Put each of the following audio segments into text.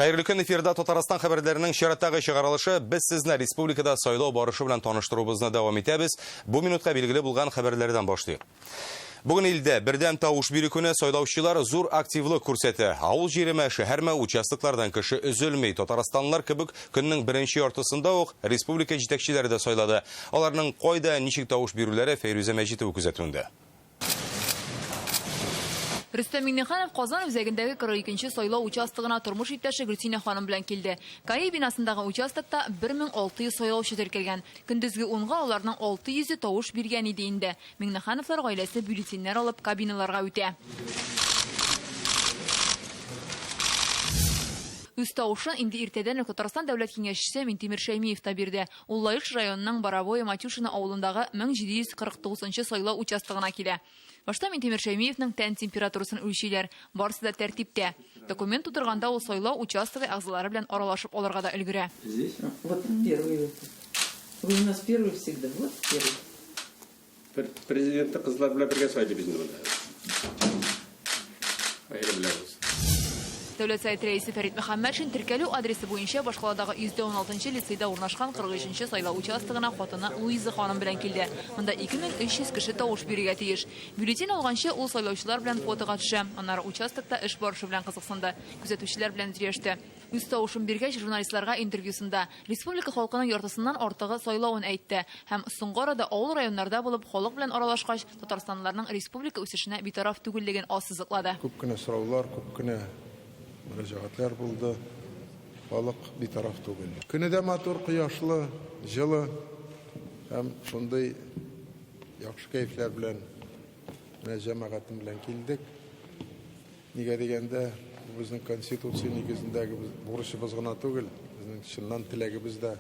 Хәерле көн, эфирда Татарстан хәбәрләренең чираттагы чыгарылышы. Без сезне республикада сайлау барышы белән таныштыруыбызны дәвам итәбез. Бу минутка билгеле булган хәбәрләрдән башлыйк. Бүген илдә бердәм тавыш бирү көне, сайлаучылар зур активлык күрсәтә. Авыл җиреме, шәһәрме, участоклардан кеше өзелми. Татарстанлылар кебек көннең беренче яртысында ук республика җитәкчеләре дә сайлады. Аларның кайда, ничек тавыш бирүләре Фәйрүзә Мәҗитова күзәтүендә. Рөстәм Миңнеханов Казан үзәгендәге 42 нче сайлау участогына тормыш иптәше Гөлсинә ханым белән килде. КАИ бинасындагы участокта 1600 сайлаучы теркәлгән. Көндезге унга аларның 600 е тавыш биргән иде инде. Миңнехановлар гаиләсе бюллетеньнәр алып кабиналарга үтә. Үз тавышын инде иртәдән үк Татарстан Дәүләт Киңәшчесе Минтимер Шәймиев та бирде. Ул Лаеш районының Боровое Матюшино авылындагы 1749 нчы сайлау участогына килә. Башта Минтимер Шәймиевның тән температурасын үлчиләр. Барысы да тәртиптә. Документ тутырганда ул сайлау участогы әгъзалары белән аралашып алырга да өлгерә. Здесь? Вот первый. Вы у нас первый всегда. Вот первый. Президентны кызлар белән бергә сайлыйбыз инде монда. Аерым беләбез. Дәүләт Советы Рәисе Фәрит Мөхәммәтшин теркәлү адресы буенча башкаладагы 116 нчы лицейда урнашкан 43 нче сайлау участогына хатыны Луиза ханым белән килде. Монда 2300 кеше тавыш бирергә тиеш. Бюллетень алганчы ул сайлаучылар белән фотога төшә. Аннары участокта эш барышы белән кызыксынды, күзәтүчеләр белән сөйләште. Үз тавышын биргәч, журналистларга интервьюсында республика халкының яртысыннан артыгы сайлавын әйтте. Һәм соңгы арада авыл-районнарда булып, халык белән аралашкач, татарстанлыларның республика үсешенә битараф түгеллеген ассызыклады. Күп кенә сораулар, күп кенә мөрәҗәгатьләр булды. Халык битараф түгел. Көне дә матур, кояшлы, җылы һәм шундый яхшы кәефләр белән менә җәмәгатем белән килдек. Нигә дигәндә, бу безнең Конституция нигезендәге бурычыбыз гына түгел, безнең чыннан теләгебез дә,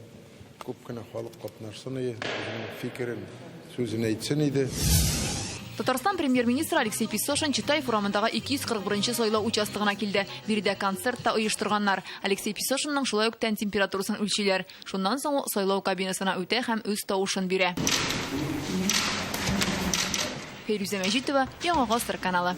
күп кенә халык катнашсын иде, үзенең фикерен, сүзен әйтсен иде. Татарстан Премьер-министры Алексей Песошин Читаев урамындагы 241 нче сайлау участогына килде. Биредә концерт та оештырганнар. Алексей Песошинның шулай ук тән температурасын үлчиләр. Шуннан соң ул сайлау кабинасына үтә һәм үз тавышын бирә. Фәйрүзә Мәҗитова, Яңа Гасыр каналы.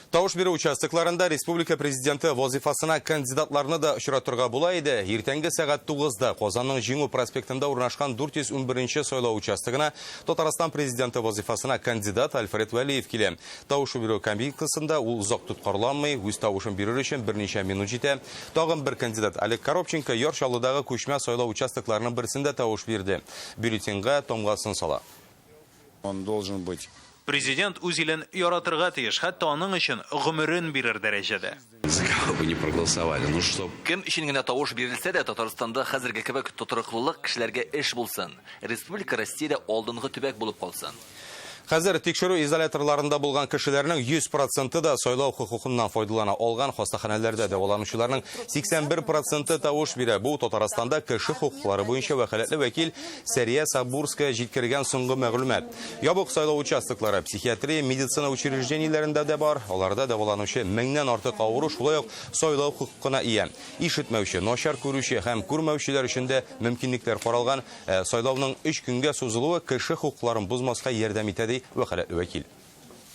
Тавыш бирү участокларында республика президенты вазифасына кандидатларны да очратырга була иде. Иртәнге сәгать 9-да Казанның Җиңү проспектында урнашкан 411 нче сайлау участогына Татарстан президенты вазифасына кандидат Альфред Вәлиев килә. Тавыш бирү кабинкасында ул озак тоткарланмый, үз тавышын бирер өчен берничә минут җитә. Тагын бер кандидат Олег Коробченко Яр Чаллыдагы күчмә сайлау участокларының берсендә тавыш бирде. Бюллетеньгә тамгасын сала. Он должен быть. Президент үз илен яратырга тиеш, хәтта аның өчен гомерен бирер дәрәҗәдә. За кого бы ни проголосовали, ну чтоб. Кем өчен генә тавыш бирелсә дә, Татарстанда хәзерге кебек тотрыклылык, кешеләргә эш булсын, республика Россиядә алдынгы төбәк булып калсын. Хәзер тикшерү изоляторларында булган кешеләрнең 100 проценты да сайлау хокукыннан файдалана алган, хастаханәләрдә дәваланучыларның 81 проценты тавыш бирә. Бу Татарстанда кеше хокуклары буенча вәкаләтле вәкил Сәрия Сабурская җиткергән соңгы мәгълүмат. Ябык сайлау участоклары психиатрия, медицина учреждениеләрендә дә бар. Аларда дәваланучы меңнән артык авыру шулай ук сайлау хокукына ия. Ишетмәүче, начар күрүче һәм күрмәүчеләр өчен дә мөмкинлекләр каралган. Ә сайлауның өч көнгә сузылуы кеше хокукларын бозмаска ярдәм итә, ди вәкаләтле вәкил.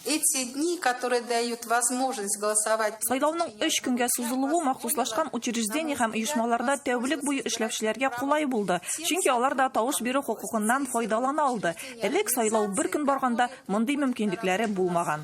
Эти дни, которые дают возможность голосовать. Сайлауның өч көнгә сузылуы махсуслашкан учреждение һәм оешмаларда тәүлек буе эшләүчеләргә кулай булды, чөнки алар да тавыш бирү хокукыннан файдалана алды. Элек сайлау бер көн барганда мондый мөмкинлекләре булмаган.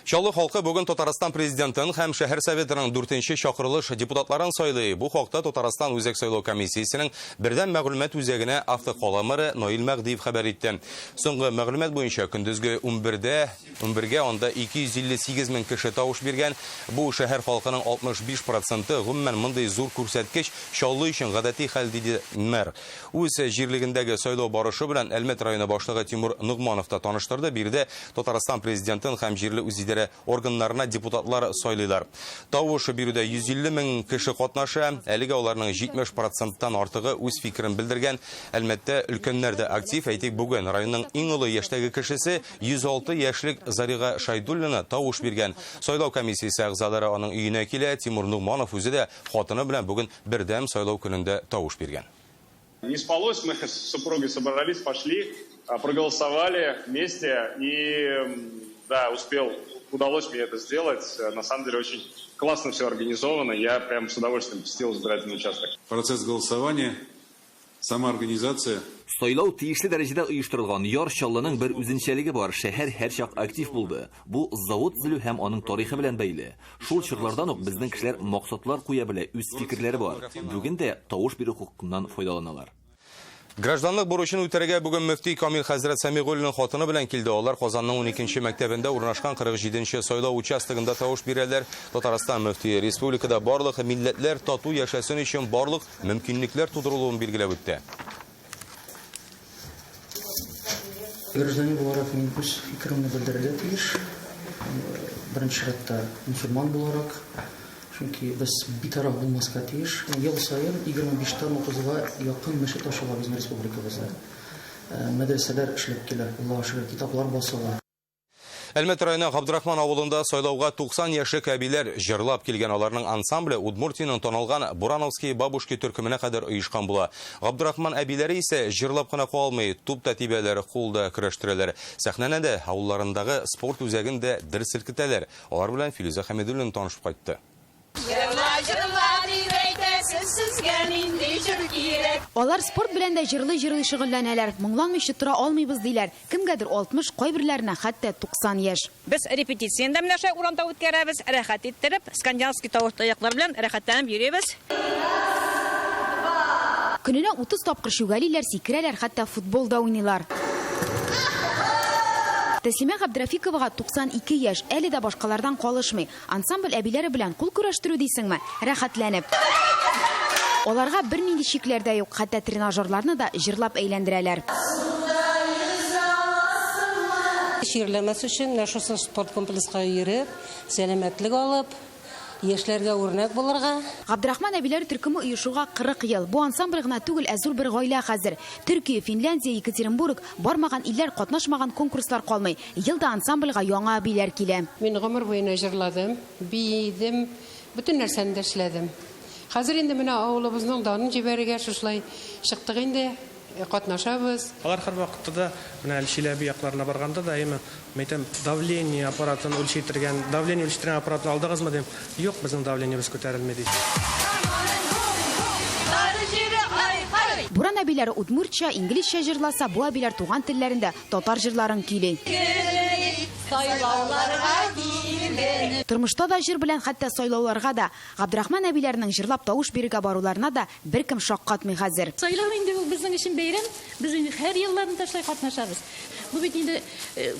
Чаллы халкы бүген Татарстан Президентын һәм шәһәр Советының дүртенче чакырылыш депутатларын сайлый. Бу хакта Татарстан Үзәк сайлау комиссиясенең бердәм мәгълүмат үзәгенә автокала мэры Наил Мәһдиев хәбәр итте. Соңгы мәгълүмат буенча, көндезге унбердә, унбергә анда 258 мең кеше тавыш биргән. Бу шәһәр халкының 65 проценты, гомумән, мондый зур күрсәткеч Чаллы өчен гадәти хәл, диде мэр. Үз җирлегендәге сайлау барышы белән Әлмәт районы башлыгы Тимур Ногманов та таныштырды. Биредә Татарстан Президентын һәм җирле үзидарә органнарына депутатлар сайлыйлар. Тавыш бирүдә 150 мең кеше катнаша. Әлегә аларның 70 проценттан артыгы үз фикерен белдергән. Әлмәттә өлкәннәр дә актив. Әйтик, бүген районның иң олы яшьтәге кешесе 106 яшьлек Зарига Шайдуллина тавыш биргән. Сайлау комиссиясе әгъзалары аның өенә килә. Тимур Ногманов үзе дә хатыны белән бүген бердәм сайлау көнендә тавыш биргән. Не спалось, мы с супругой собрались, пошли, проголосовали вместе и, да, успел, Удалось мне это сделать. На самом деле очень классно все организовано. Я прям с удовольствием посетил избирательный участок. Процесс голосования, сама организация. Сайлау тиешле дәрәҗәдә оештырылган. Яр Чаллының бер үзенчәлеге бар. Шәһәр һәрчак актив булды. Бу завод төзелү һәм аның тарихы белән бәйле. Шул чорлардан ук безнең кешеләр максатлар куя белә, үз фикерләре бар. Бүген дә тавыш бирү хокукыннан файдаланалар. Гражданлык бурычын үтәргә бүген мөфти Камил хәзрәт Сәмигуллин хатыны белән килде. Алар Казанның 12нче мәктәбендә урнашкан 47нче сайлау участогында тавыш бирәләр. Татарстан мөфтие республикада барлык милләтләр тату яшәсен өчен барлык мөмкинлекләр тудырылуын билгеләп үтте. Гражданин буларак мин үз фикеремне белдерергә тиеш. Беренче чиратта мөселман буларак, чөнки без битараф булмаска тиеш. Ел саен 25-тән 30-га якын мәчет ачыла безнең республикабызда. Мәдрәсәләр эшләп килә, Аллага шөкер, китаплар басыла. Әлмәт районы Габдрахман авылында сайлауга 90 яшьлек әбиләр җырлап килгән. Аларның ансамбле Удмуртиянең танылган Бурановские бабушки төркеменә кадәр оешкан була. Габдрахман әбиләре исә җырлап кына калмый, туп та тибәләр, кул да көрәштерәләр. Сәхнәне дә, авылларындагы спорт үзәген дә дер селкетәләр. Алар белән Филүзә Хәмидуллина танышып кайтты. Җырла, җырла дип әйтәсез, сезгә нинди җыр кирәк? Алар спорт белән дә җырлый-җырлый шөгыльләнәләр. Моңланмыйча тора алмыйбыз диләр. Кемгәдер 60, кайберләренә хәтта 90 яшь. Без репетицияне дә менә шулай урамда үткәрәбез, рәхәт иттереп, скандинавский тавыш таяклар белән рәхәтләнеп йөрибез. Көненә 30 тапкыр чүгәлиләр, сикерәләр, хәтта футбол да уйныйлар. Тәслимә Габдрафиковага 92 яшь, әле дә башкалардан калышмый. Ансамбль әбиләре белән кул көрәштерү дисеңме? Рәхәтләнеп. Аларга бернинди чикләр дә юк, хәтта тренажерларны да җырлап әйләндерәләр. Чирләмәс өчен менә шушы спорт комплекска йөреп, сәламәтлек алып, яшьләргә үрнәк булырга. Габдрахман әбиләр төркеме оешуга 40 ел. Бу ансамбль гына түгел, ә зур бер гаилә хәзер. Төркия, Финляндия, Екатеринбург бармаган илләр, катнашмаган конкурслар калмый. Елда ансамбльгә яңа әбиләр килә. Мин гомер буена җырладым, биедем, бөтен нәрсәне дә эшләдем. Хәзер инде менә авылыбызның данын җибәрергә шушылай чыктык инде, катнашабыз. Алар һәрвакытта да менә Чиләбе якларына барганда да, әйме, мәйтәм, давление аппаратын үлчи торган, давление үлчи торган аппаратны алдыгызмы дим. Юк, безнең давлениебез күтәрелми ди. Буран әбиләре удмуртча, инглизчә җырласа, бу әбиләр туган телләрендә татар җырларын көйли. Тормышта да җыр белән, хәтта сайлауларга да. Габдрахман әбиләренең җырлап тавыш бирергә баруларына да беркем шаккатмый хәзер. Сайлау инде ул безнең өчен бәйрәм. Без инде һәр елларында шулай катнашабыз. Бу бит инде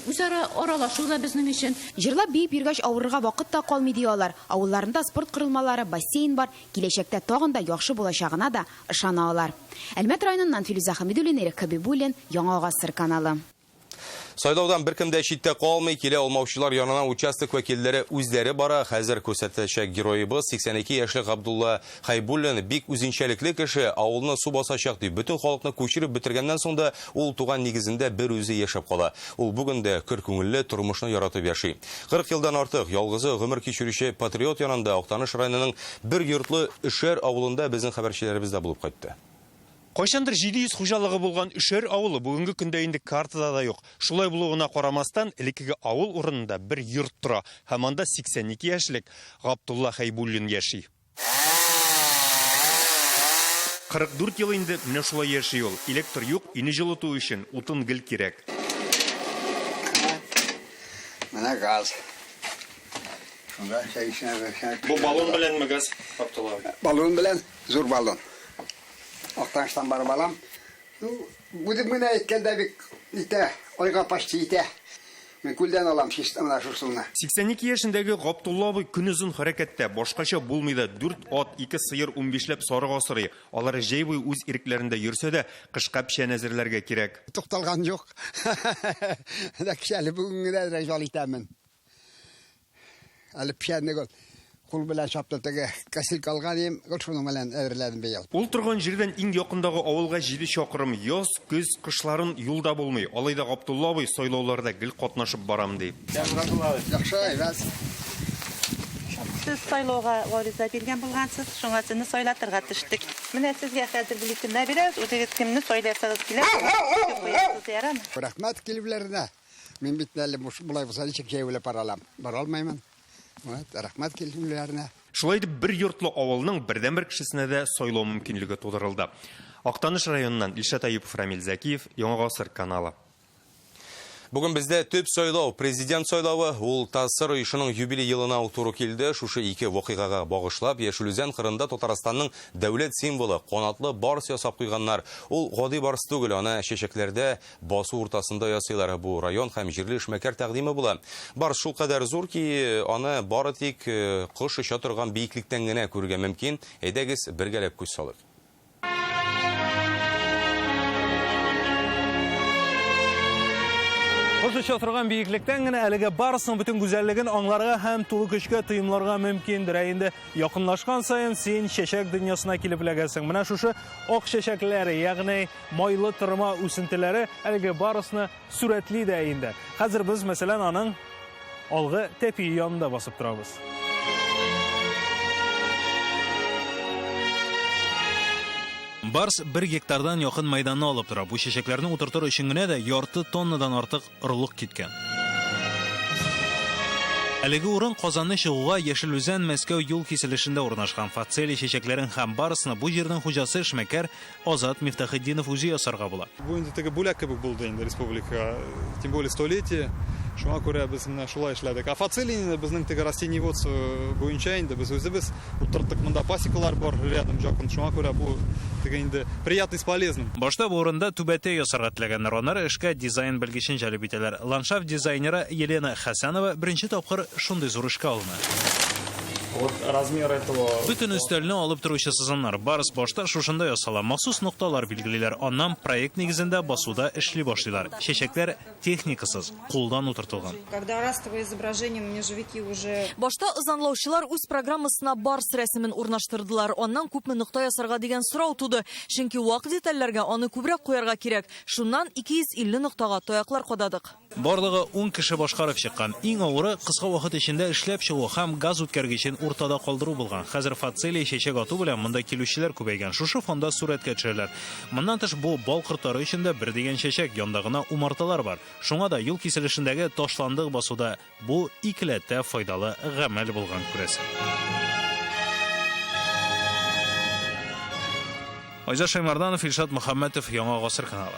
үзара аралашу да безнең өчен. Җырлап биеп йөргәч авырырга вакыт та калмый ди алар. Авылларында спорт корылмалары, бассейн бар. Киләчәктә тагын да яхшы булачагына да ышана алар. Әлмәт районыннан Филүзә Хәмидуллина, Ирек Хәбибуллин, Яңа Гасыр каналы. Сайлаудан беркем дә читтә калмый, килә алмаучылар янына участок вәкилләре үзләре бара. Хәзер күрсәтәчәк героебыз 82 яшьлек Габдулла Хайбуллин бик үзенчәлекле кеше, авылны су басачак дип бөтен халыкны күчереп бетергәннән соң да ул туган нигезендә бер үзе яшәп кала. Ул бүген дә көр күңелле тормышны яратып яши. 40 елдан артык ялгызы гомер кичерүче патриот янында Актаныш районының бер йортлы Өшәр авылында безнең хәбәрчеләребез дә булып кайтты. Кайчандыр 700 хуҗалыгы булган Өшәр авылы бүгенге көндә инде картада да юк. Шулай булуына карамастан, элеккеге авыл урынында бер йорт тора һәм анда 82 яшьлек Габдулла Хәйбуллин яши. 44 ел инде менә шулай яши ул. Электр юк, өйне җылыту өчен утын гел кирәк. Менә газ. Шунда чәй эченә. Бу баллон беләнме газ, Габдулла абый? Баллон белән, зур баллон. Актаныштан барып алам. Ну, үзем генә әйткәндә бик итә, айга почти итә. Мин күлдән алам чиста менә шушыны. 82 яшендәге Габдулла абый көнозын хәрәкәттә, башкача булмый да. 4 ат, 2 сыер, 15ләп сарык асрый. Алар җәй буе үз ирекләрендә йөрсә дә, кышка печән әзерләргә кирәк. Тукталган юк. Ләкин әле бүген генә дә ял итәмен. Әле печәнне кул белән чапты теге косилка алган идем, гел шуның белән әзерләдем быел. Ул торган җирдән иң якындагы авылга 7 чакрым. Яз, көз, кышларын юлда булмый. Алай да Габдулла абый сайлауларда гел катнашып барам ди. Яхшы, әйбәт. Сез сайлауга гариза биргән булгансыз, шуңа сезне сайлатырга төштек. Менә сезгә хәзер бюллетеньнәр бирәбез, үзегез кемне сайласагыз килә, куясыз, ярамы? Рәхмәт килүләренә. Мин бит әле болай булса ничек җәяүләп бара алам? Бара алмыймын. Вот, рәхмәт килүләренә. Шулай итеп, бер йортлы авылның бердәнбер кешесенә дә сайлау мөмкинлеге тудырылды. Актаныш районыннан Илшат Әюпов, Рамил Зәкиев, Яңа Гасыр каналы. Бүген бездә төп сайлау, президент сайлавы, ул ТАССР оешының юбилей елына ук туры килде. Шушы ике вакыйгага багышлап, Яшел Үзән кырында Татарстанның дәүләт символы канатлы барс ясап куйганнар. Ул гади барс түгел, аны чәчәкләрдә басу уртасында ясыйлар. Бу район һәм җирле эшмәкәр тәкъдиме була. Барс шулкадәр зур ки, аны бары тик кош оча торган биеклектән генә күрергә мөмкин. Әйдәгез, бергәләп күз салыйк. Кош оча торган биеклектән генә әлеге барсның бөтен гүзәллеген аңларга һәм тулы көчкә тоемларга мөмкиндер. Ә инде якынлашкан саен син чәчәк дөньясына килеп эләгәсең. Менә шушы ак чәчәкләр, ягъни майлы торма үсентеләре әлеге барсны сурәтли дә инде. Хәзер без, мәсәлән, аның алгы тәпие янында басып торабыз. Барс бер гектардан якын мәйданны алып тора. Бу чәчәкләрне утыртыр өчен генә дә ярты тоннадан артык орлык киткән. Әлеге урын Казанны чыгуга Яшел Үзән Мәскәү юл киселешендә урнашкан. Фацелия чәчәкләрен һәм барсны бу җирнең хуҗасы эшмәкәр Азат Мифтахетдинов үзе ясарга була. Бу инде теге бүләк кебек булды инде республикага, тем более столетие. Шуңа күрә без менә шулай эшләдек. А фацелияне безнең теге растениеводство буенча инде без үзебез утырттык. Монда пасекалар бар рядом якын. Шуңа күрә бу теге инде приятный с полезным. Башта бу урында түбәтәй ясарга теләгәннәр. Аннары эшкә дизайн белгечен җәлеп итәләр. Ландшафт дизайнеры Елена Хәсәнова беренче тапкыр шундый зур эшкә алына. Вот размер этого... Бөтен өстәлне алып торучы сызымнар. Барс башта шушында ясала. Махсус нокталар билгелиләр. Аннан проект нигезендә басуда эшли башлыйлар. Чәчәкләр техникасыз, кулдан утыртылган. Когда растровое изображение на межевики уже... Башта ызанлаучылар үз программасына барс рәсемен урнаштырдылар. Аннан күпме нокта ясарга дигән сорау туды. Чөнки вак детальләргә аны күбрәк куярга кирәк. Шуннан 250 ноктага таяклар кададык. Барлыгы 10 кеше башкарып чыккан. Иң авыры кыска вакыт эчендә эшләп чыгу һәм газ үткәргечен уртада калдыру булган. Хәзер фацелия чәчәк ату белән монда килүчеләр күбәйгән. Шушы фонда сурәткә төшәләр. Моннан тыш бу бал кортлары өчен дә бер дигән чәчәк, янда гына умарталар бар. Шуңа да юл киселешендәге ташландык басуда бу икеләтә файдалы гамәл булган күрәсең. Айзат Шаймарданов, Илшат Мөхәммәтов, Яңа Гасыр каналы.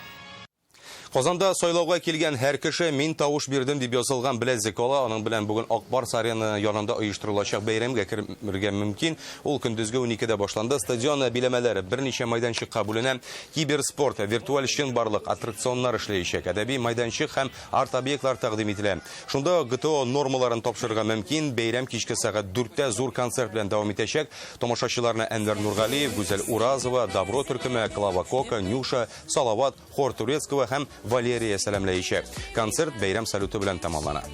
Казанда сайлауга килгән һәр кеше мин тавыш бирдем дип язылган беләзек ала. Аның белән бүген Ак Барс Арена янында оештырылачак бәйрәмгә керергә мөмкин. Ул көндезге 12-дә башланды. Стадион биләмәләре берничә майданчыкка бүленә. Киберспорт, виртуаль чынбарлык, аттракционнар эшләячәк. Әдәби майданчык һәм арт-объектлар тәкъдим ителә. Шунда ГТО нормаларын тапшырырга мөмкин. Бәйрәм кичке сәгать 4-тә зур концерт белән дәвам итәчәк. Тамашачыларны Әнвәр Нургалиев, Гүзәл Уразова, Добро төркеме, Клава Кока, Нюша, Салават, Хор Турецкого һәм Валерия сәламләячәк. Концерт бәйрәм салюты белән тәмамлана.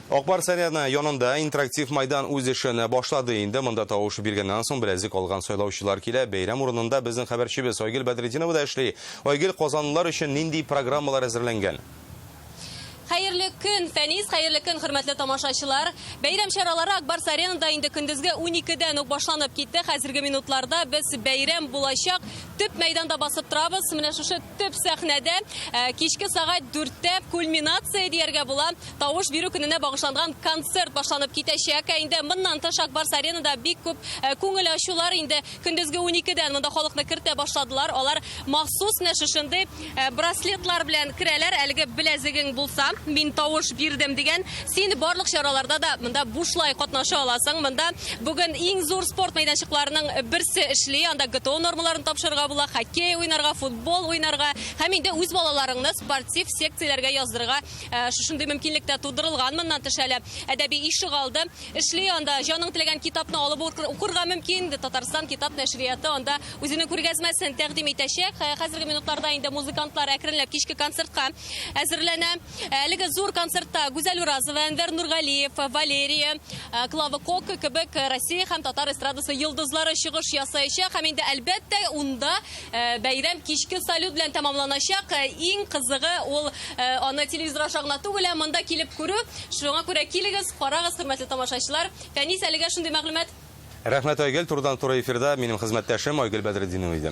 Ак Барс Арена янында интерактив майдан үз эшен башлады инде. Монда тавыш биргәннән соң беләзек алган сайлаучылар килә. Бәйрәм урынында безнең хәбәрчебез Айгөл Бәдретдинова да эшли. Айгөл, казанлылар өчен нинди программалар әзерләнгән? Хәерле көн, Фәнис, хәерле көн, хөрмәтле тамашачылар. Бәйрәм чаралары Ак Барс Аренада инде көндезге 12-дән үк башланып китте. Хәзерге минутларда без бәйрәм булачак төп мәйданда басып торабыз. Менә шушы төп сәхнәдә кичке сәгать 4-тә кульминация дияргә була. Тавыш бирү көненә багышланган концерт башланып китәчәк. Ә инде моннан тыш Ак Барс Аренада бик күп күңел ачулар инде көндезге 12-дән монда халыкны кертә башладылар. Алар махсус менә шушындый браслетлар белән керәләр. Әлеге беләзегең булса, мин тавыш бирдем дигән, син барлык чараларда да монда бушлай катнаша аласың. Монда бүген иң зур спорт мәйданчыкларының берсе эшли. Анда ГТО нормаларын тапшырырга була, хоккей уйнарга, футбол уйнарга һәм инде үз балаларыңны спортив секцияләргә яздырырга шушындый мөмкинлек тә тудырылган. Моннан тыш әле әдәби ишегалды эшли. Анда җаның теләгән китапны алып укырга мөмкин. Татарстан китап нәшрияты анда үзенең күргәзмәсен тәкъдим итәчәк. Хәзерге минутларда инде музыкантлар әкренләп кичке концертка әзерләнә. Әлеге зур концертта Гүзәл Уразова, Әнвәр Нургалиев, Валерия, Клава Кока кебек Россия һәм татар эстрадасы йолдызлары чыгыш ясаячак. Һәм инде әлбәттә унда бәйрәм кичке салют белән тәмамланачак. Иң кызыгы ул аны телевизор аша гына түгел, ә монда килеп күрү. Шуңа күрә килегез, карагыз, хөрмәтле тамашачылар. Фәнис, әлегә шундый мәгълүмат. Рәхмәт, Айгөл. Турыдан-туры эфирда минем хезмәттәшем Айгөл Бәдретдинова иде.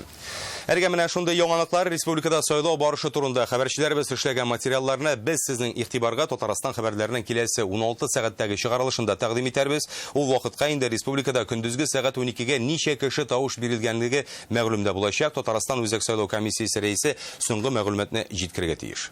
Әлегә менә шундый яңалыклар. Республикада сайлау барышы турында хәбәрчеләребез эшләгән материалларны без сезнең игътибарга Татарстан хәбәрләренең киләсе 16 сәгатьтәге чыгарылышында тәкъдим итәрбез. Ул вакытка инде республикада көндезге сәгать 12-гә ничә кеше тавыш бирелгәнлеге мәгълүм дә булачак. Татарстан Үзәк сайлау комиссиясе рәисе соңгы мәгълүматны җиткерергә тиеш.